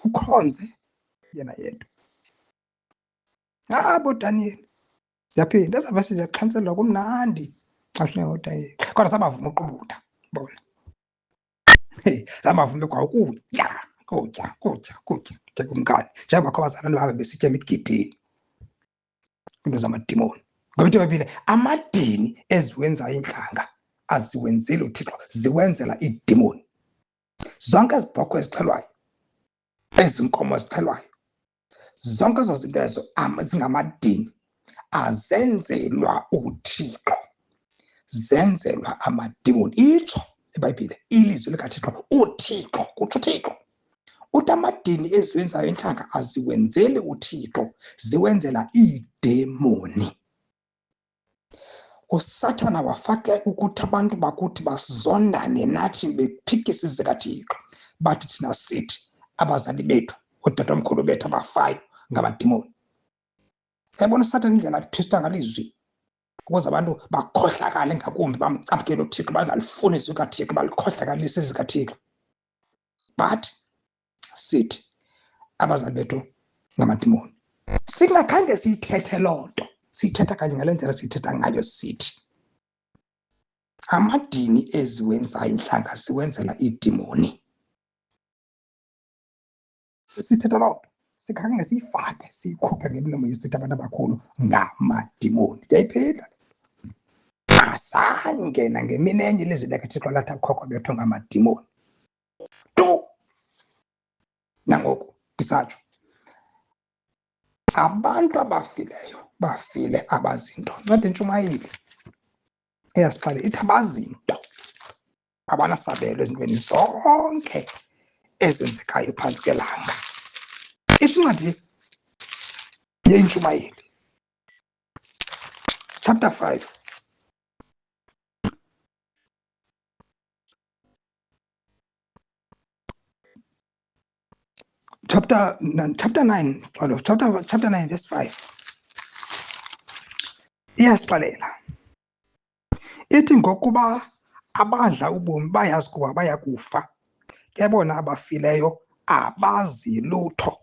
Ukhonze yena yedwa. Abo Daniel. Yaphinda ezavese ziyaxhanselwa kumnandi xa sifika ngoDaniel. Kodwa sabavuma uqubuda bona. Hey, sabavuma kwa ukutya, kutya, kutya, kutya, kutya kumkani. Njengoba kho abazalwane babe besitya emigidini. Into zamadimoni. Ngoba ithi iBhayibhile amadini eziwenzayo iintlanga aziwenzeli uThixo, ziwenzela iidimoni. Zonke ezi bhokhwe ezixhelwayo, ezi nkomo zixhelwayo, zonke ezo zinto ezo zingamadini azenzelwa uThixo, zenzelwa amadimoni. Itsho iBhayibhile, ilizwi likaThixo, uThixo, kutsho uThixo. Uthi amadini eziwenzayo intlanga aziwenzeli uThixo, ziwenzela iidemoni. Usathana wafake ukuthi abantu bakuthi basizondane nathi bephikisa izwi zikaThixo, bathi thina sithi abazali bethu, ootatomkhulu bethu abafayo ngamadimoni. Yabona usathana indlela athwista ngalo izwi ukuze abantu bakhohlakale ngakumbi, bamcaphukele uThixo, bangalifuni izwi likaThixo, balikhohlakalise izwi likaThixo. But sithi abazali bethu ngamadimoni. Singakhange siyithethe loo nto, siyithetha kanye ngale ndlela siyithetha ngayo, sithi amadini eziwenzayo intlanga siwenzela iidimoni. Sisithetha loo nto, sikhange siyifake, siyikhuphe ngemilomo yethu, sithi abantu abakhulu ngamadimoni. Ndiyayiphinda, asange nangemini enye ilizwi likaThixo lathi akhokho bethu ngamadimoni tu. Nangoku ndisatsho, abantu abafileyo bafile abazinto. Ncwadi Intshumayeli eyasixelela ithi abazinto, abanasabelo ezintweni zonke ezenzekayo phantsi kwelanga. Ithi incwadi yeNtshumayeli chapter 5 chapter chapter 9, chapter chapter 9 verse 5 iyasixelela ithi, ngokuba abadla ubomi bayazi kuba baya kufa, ke bona abafileyo abazi lutho,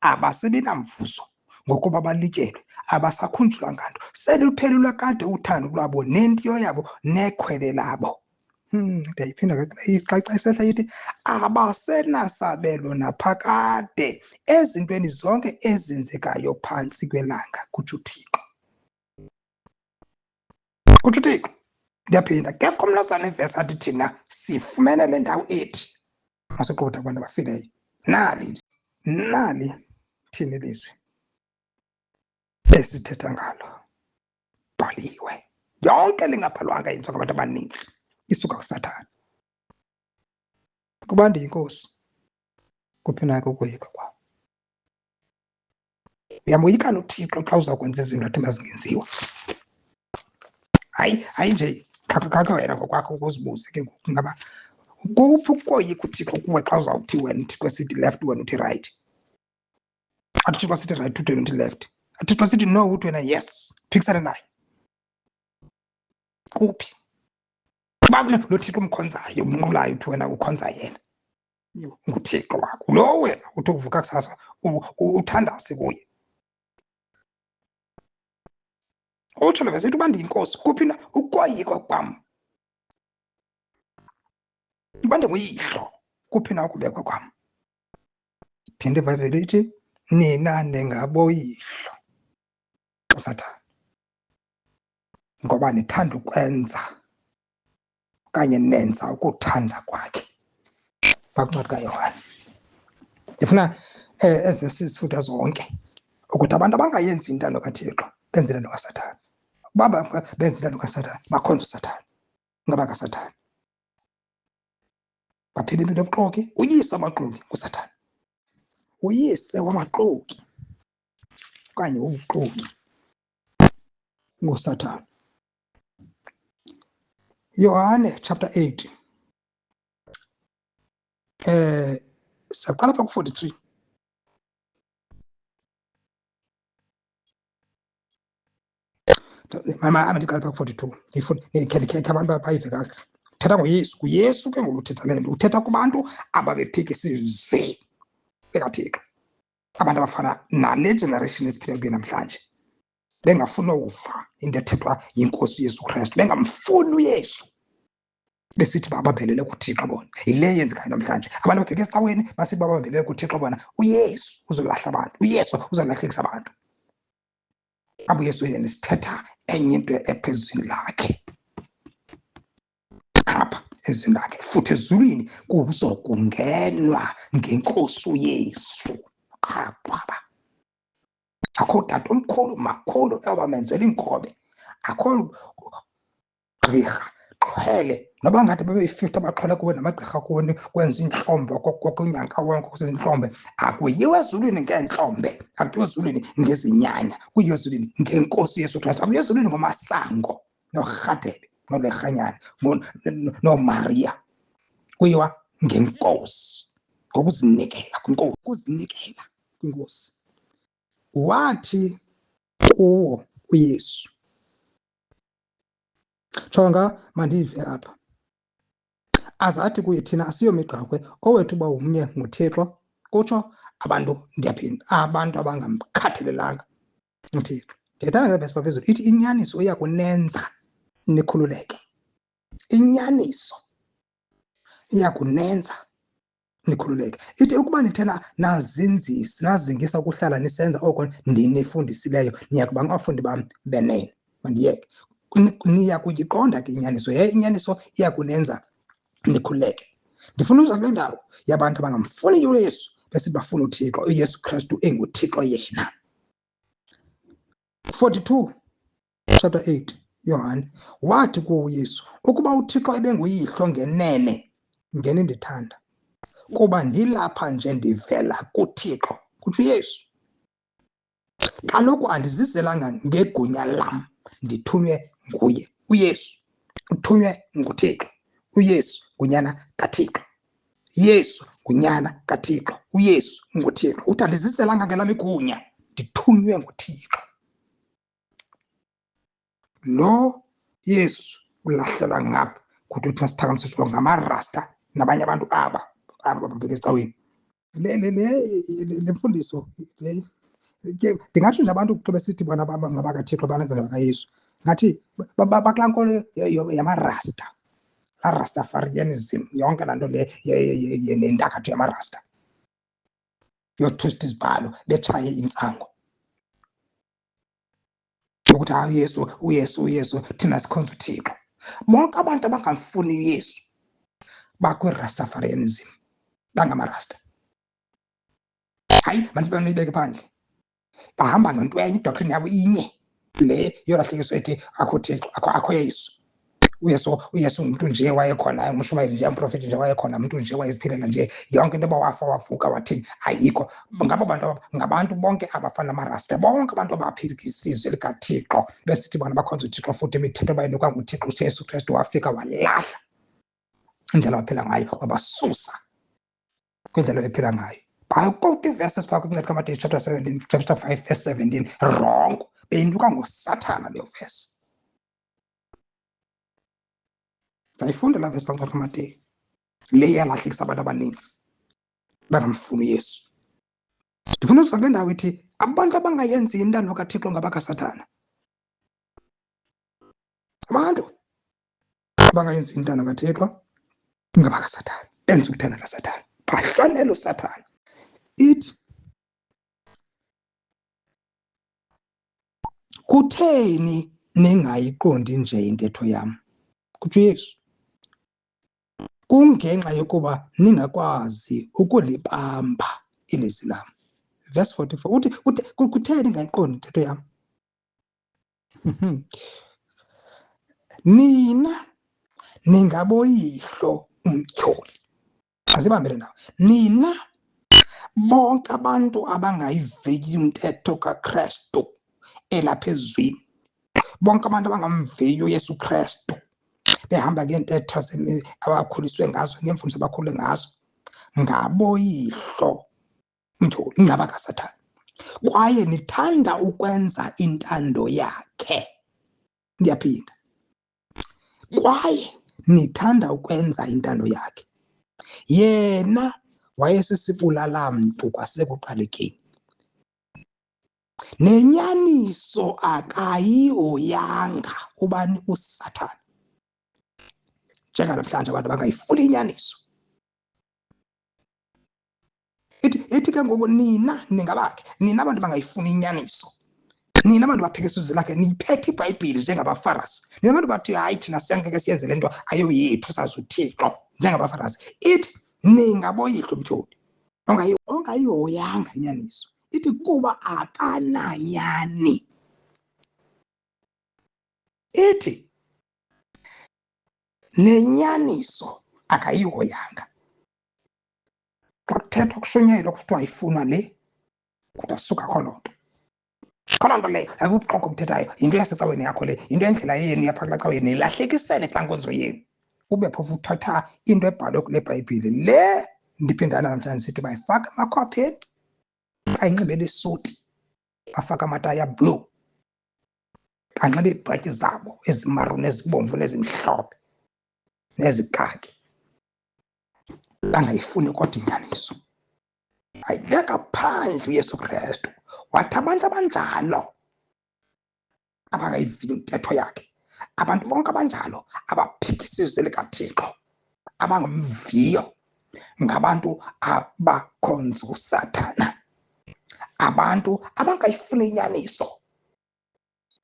abasebi namvuzo, ngokuba balityelwe, abasakhunjulwa nganto, seluphelelwa kade uthando lwabo nentiyo yabo nekhwele labo. Ndiyayiphinda ke xa xa isehla ithi abasenasabelo naphakade ezintweni zonke ezenzekayo phantsi kwelanga, kutsho uThixo. Kutsho uThixo. Ndiyaphinda, kekho umnazana ivesi athi thina sifumene le ndawo ethi masiqotha abantu abafileyo. Nali, nali thini ilizwi esithetha ngalo, bhaliwe yonke, lingabhalwanga, yenziwa ngabantu abaninzi, isuka kuSathana. Kuba ndiyinkosi, kuphi nako ukoyika kwam? Uyamoyikana uThixo xa uza kwenza izinto athi mazingenziwa. Hayi, hayi nje khakhe wena ngokwakho ukuzibuze ke ngoku, ngaba kuphi ukoyika uThixo kuwe xa uzawuthi wena uThixo esithi left wena uthi right, athi uThixo sithi right uthi wena uthi left, athi uThixo sithi no uthi wena yes, phikisane naye kuphi? Uba kule lo Thixo umkhonzayo, umnqulayo, uthi wena ukhonza yena, nguThixo wakho lo, wena uthi uvuka kusasa uthandaze kuye. Utsho le vesi ithi uba ndiyinkosi, kuphi na ukoyikwa kwam? Uba ndinguyihlo, kuphi na ukubekwa kwam? Phinde iBhayibhile ithi nina ningaboyihlo uSathana, ngoba nithanda ukwenza okanye nenza ukuthanda kwakhe. Bakuncwadi kaYohane. Ndifuna ezi vesi sifunde zonke ukuthi abantu abangayenzi intando kaThixo benza intando kaSathana. Uba benza intando kaSathana bakhonza uSathana, ngabakaSathana. Baphila impilo yobuxoki, uyise wamaxoki nguSathana. Uyise wamaxoki okanye wobuxoki nguSathana. Yohane chapter 8 siyaqala pha ku-43. Mama andiqale pha ku-42, ndifuna khe abantu bayive kakuhle. Uthetha ngoYesu, nguYesu ke ngoku uthetha le nto, uthetha kubantu ababephikisa izwi. likaThixo. Abantu abafana nale generation esiphila kuyo namhlanje, bengafuni uva into ethethwa yinkosi Yesu Kristu, bengamfuni uYesu, besithi babambelele kuThixo bona. Yile yenzekayo namhlanje, abantu babheke esicaweni basithi babambelele kuThixo bona. UYesu uzolahla abantu, uYesu uzolahlekisa abantu. Abo uYesu yena sithetha enye into ephezulu lakhe apha ezwini lakhe, futhi ezulwini kuzokungenwa ngenkosi uYesu. Qha qwaba, akho tata omkhulu makhulu ewabamenzela iinkobe, akho gqirha xhwele noba ngathi babeyi-50 abaxhwele kuwe namagqirha kuwe kwenza intlombe kunyaka wonke kusentlombe. Akuyiwe ezulwini ngeentlombe, akuyiwe ezulwini ngezinyanya, kuyiwe ezulwini ngenkosi Yesu Kristu. Akuyiwe ezulwini ngomasango norhadebe nolerhanyana noMaria, kuyiwa ngenkosi, ngokuzinikela kwinkosi, kuzinikela kwinkosi. Wathi kuwo uYesu, jonga mandive apha, aze athi kuye, thina asiyomigqakhwe, owethu uba umnye nguThixo. Kutsho abantu, ndiyaphinda, abantu abangamkhathalelanga uThixo. Ndiyayithanda le vesi phezulu, ithi inyaniso iya kunenza nikhululeke. Inyaniso iya kunenza nikhululeke. Ithi ukuba nithe nazinzisa, nazingisa ukuhlala nisenza oko ndinifundisileyo, niya kuba ngabafundi bam benene. Mandiyeke. Niya kuyiqonda ke inyaniso, yaye inyaniso iya kunenza nikhululeke. Ndifuna uza kule ndawo yabantu abangamfuniyo uYesu, besithi bafuna uThixo, uYesu Kristu enguThixo yena. 42 chapter 8 Yohane, wathi kuwo uYesu, ukuba uThixo ebenguyihlo ngenene, ngenindithanda, kuba ndilapha nje ndivela kuThixo, kutsho uYesu. Kaloku andizizelanga ngegunya lam, ndithunywe nguye. uYesu uthunywe nguThixo. uYesu ngunyana kaThixo. Yesu ngunyana kaThixo. uYesu nguThixo. Uthi andizizelanga ngelam igunya, ndithunywe nguThixo. Lo Yesu ulahlelwa ngapha kuthi uthi masiphakamise uThixo ngamarasta nabanye abantu aba babheke esicaweni. Le mfundiso le, ndingatsho nje abantu xa besithi bona ngabakaThixo, bantwana bakaYesu, ngathi bakulaa nkolo yamarasta, laa Rastafarianism, yonke laa nto le nentakatho yamarasta yothwista izibhalo betshaye intsango yokuthi hayi uYesu, uYesu, uYesu, thina sikhonza uThixo. Bonke abantu abangamfuni uYesu bakwi-Rastafarianism, bangamarasta. Hayi, mandibe niyibeke phandle, bahamba ngento enye, idoctrine yabo inye le yolahlekiso ethi akho Thixo, akho Yesu. uYesu ngumntu nje wayekhona, ngumshumayeli nje, umprofeti nje wayekhona, umntu nje wayeziphilela nje, yonke into bawafa wavuka wathini ayikho. Ngabo bantu aba, ngabantu bonke abafana namarasta, bonke abantu abaphila isizwe likaThixo besithi bona bakhonza uThixo, futhi imithetho bayinikwa nguThixo. UYesu Kristu wafika walahla indlela abaphila ngayo, wabasusa kwindlela bephila ngayo. Bayakota iverses phaa kwincwadi kaMateyu chapter 17, chapter 5 verse 17, wrong, beyinikwa nguSathana leyo verse. Sayifunda laa verse phaa kwincwadi kaMateyu, le yalahlekisa abantu abanintsi bangamfuni uYesu. Ndifuna uza kule ndawo ithi abantu abangayenzi intando kaThixo ngabakaSathana. Abantu abangayenzi intando kaThixo ngabakaSathana, benza ukuthanda kaSathana, bahlonela uSathana. Ithi kutheni ningayiqondi nje intetho yam? Kutsho uYesu. Kungenxa yokuba ningakwazi ukulibamba ilizwi lam. Verse 44 uthi, kutheni ningayiqondi intetho yam? Nina ningaboyihlo umtyholi. Asibambele nawe. Nina bonke abantu abangayiveyi intetho kaKristu elapha ezwini, bonke abantu abangamveyi uYesu Kristu, behamba ngeentetho abakhuliswe ngazo, ngeemfundiso abakhule ngazo, ngaboyihlo umtyholi, ngabakaSathana, kwaye nithanda ukwenza intando yakhe. Ndiyaphinda, kwaye nithanda ukwenza intando yakhe. Yena Wayesisibulala-mntu kwasekuqalekeni. Nenyaniso akayihoyanga ubani uSathana. Njenganamhlanje abantu bangayifuni inyaniso. Ithi ke ngoku nina ningabakhe, nina abantu bangayifuni inyaniso. Nina abantu baphikisa izwi lakhe, niyiphethe iBhayibhile njengabaFarasi. Nina abantu bathi hayi thina siyangeke siyenze le nto ayoyethu sazi uThixo njengabaFarasi. Ithi ningaboyihlo umtyholi ongayihoyanga inyaniso. Ithi kuba akananyani. Ithi nenyaniso akayihoyanga. Xa kuthethwa kushunyayelwa kuthiwa ayifunwa le, kodwa suka kho loo nto. Kho loo nto leyo ayikubuxoki obuthethayo, yinto yasecaweni yakho le, yinto yendlela yenu yapha kulaa cawe yenu, nilahlekisene kulaa nkonzo yenu. Ube phofu uthatha into ebhalwe kule Bhayibhile le ndiphindana namhlanje sithi bayifaka emakhwapheni, bayinxibele isuti, bafake amatayi ablue, banxibe iibhatyi zabo ezimaruni, ezibomvu nezimhlophe nezikaki, bangayifuni kodwa inyaniso. Ayibeka phandle uYesu Kristu, wathi abantu abanjalo abangayiviyo intetho yakhe, abantu bonke abanjalo abaphikisa izwi likaThixo, abangamviyo, ngabantu abakhonza uSathana, abantu abangayifuni inyaniso,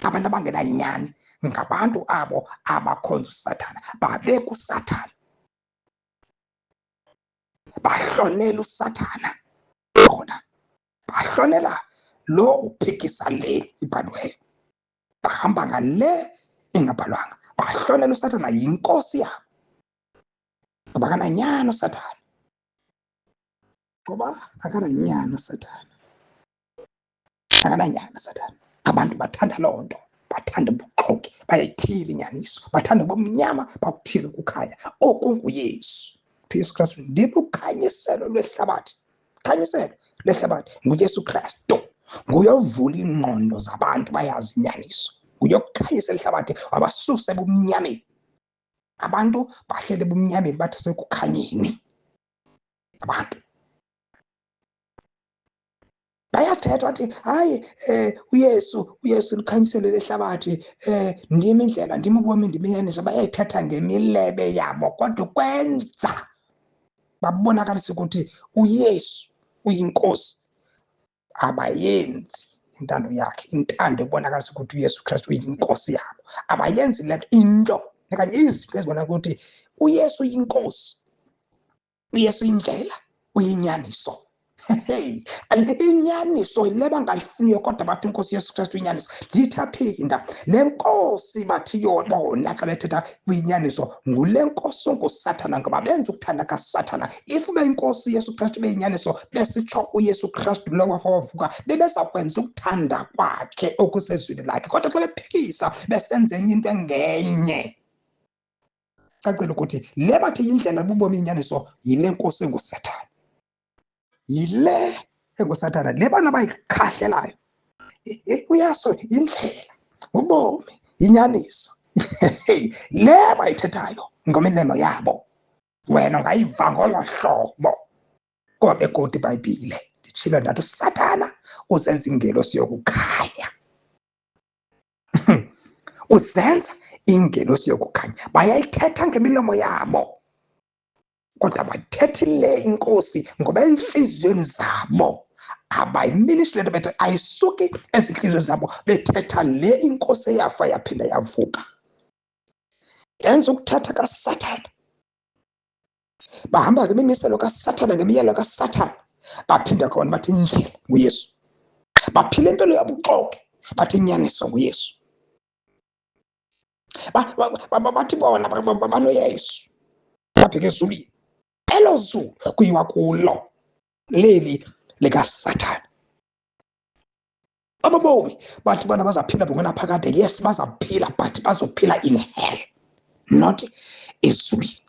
abantu abangenanyani, ngabantu abo abakhonza uSathana, babeka uSathana, bahlonela uSathana bona, bahlonela lo uphikisa le ibhaliweyo, bahamba ngale ingabhalwanga, bahlonela uSathana, yinkosi yabo, ngoba akananyani uSathana, ngoba akananyani uSathana, akananyani uSathana. Abantu bathanda loo nto, bathanda ubuxoki, bayayithiyela inyaniso, bathanda ubumnyama, bakuthiyele ukukhanya okunguYesu. Uthi Yesu Kristu ndibukhanyiselo lwehlabathi, khanyiselo lwehlabathi nguYesu Kristu, nguye ovula iingqondo zabantu bayazi inyaniso, nguye okhanyisa elihlabathi wabasusa ebumnyameni. Abantu bahlele ebumnyameni bathi sekukhanyeni. Abantu bayathetha bathi hayi uYesu likhanyiselo lehlabathi, ndim indlela, ndim ubomi, ndim inyaniso. Bayayithetha ngemilebe yabo, kodwa kwenza babonakalise ukuthi uYesu uyinkosi. Abayenzi intando yakhe, intando ebonakalisa ukuthi uYesu Kristu uyinkosi yabo. Abayenzi le nto, into okanye izinto ezibonakala ukuthi uYesu uyinkosi, uYesu uyindlela, uyinyaniso. Hey, inyaniso yile bangayifuniyo, kodwa bathi inkosi Yesu Kristu inyaniso. Ndithi aphinda le nkosi bathi yona xa bethetha kwinyaniso ngule nkosi onguSathana, ngoba benza ukuthanda kaSathana. If ube inkosi Yesu Kristu beyinyaniso, besitsho uYesu Kristu lo wafa wavuka, bebeza kwenza ukuthanda kwakhe okusezwini lakhe. Kodwa xa bephikisa besenza enye into engenye, cacile ukuthi le bathi yindlela bubomi inyaniso yile nkosi enguSathana, yile enguSathana le bana bayikhahlelayo. uYesu yindlela, ubomi, inyaniso. Le bayithethayo ngomilemo yabo, wena ungayiva ngolo hlobo. Kodwa bekodwa iBhayibhile nditshilo ndathi uSathana uzenza ingelosi yokukhanya, uzenza ingelosi yokukhanya. Bayayithetha ngemilomo yabo, kodwa bathethi le inkosi ngoba entliziyweni zabo abayiminishi le nto bethe ayisuki ezintliziyweni zabo, bethetha le inkosi eyafa yaphinda yavuka. Benza ukuthetha kaSathana, bahamba ngemimiselo kaSathana, ngemiyalo kaSathana. Baphinda khona bathi indlela nguYesu, baphila impilo yobuxoki, bathi inyaniso nguYesu. Bathi bona banoYesu, babheke ezulwini, elo zulu kuyiwa kulo leli likaSathana. Abo bomi bathi bona bazaphila ngonaphakade. Yes, bazaphila, but bazophila in hell, not ezulwini.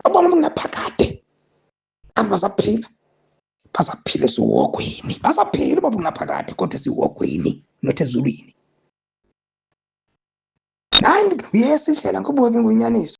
Ubomi obungunaphakade abo bazaphila, bazaphila esihogweni, bazaphila ubomi obungunaphakade kodwa esihogweni, not ezulwini. Hayi, yes, indlela ngubomi ngunyaniso.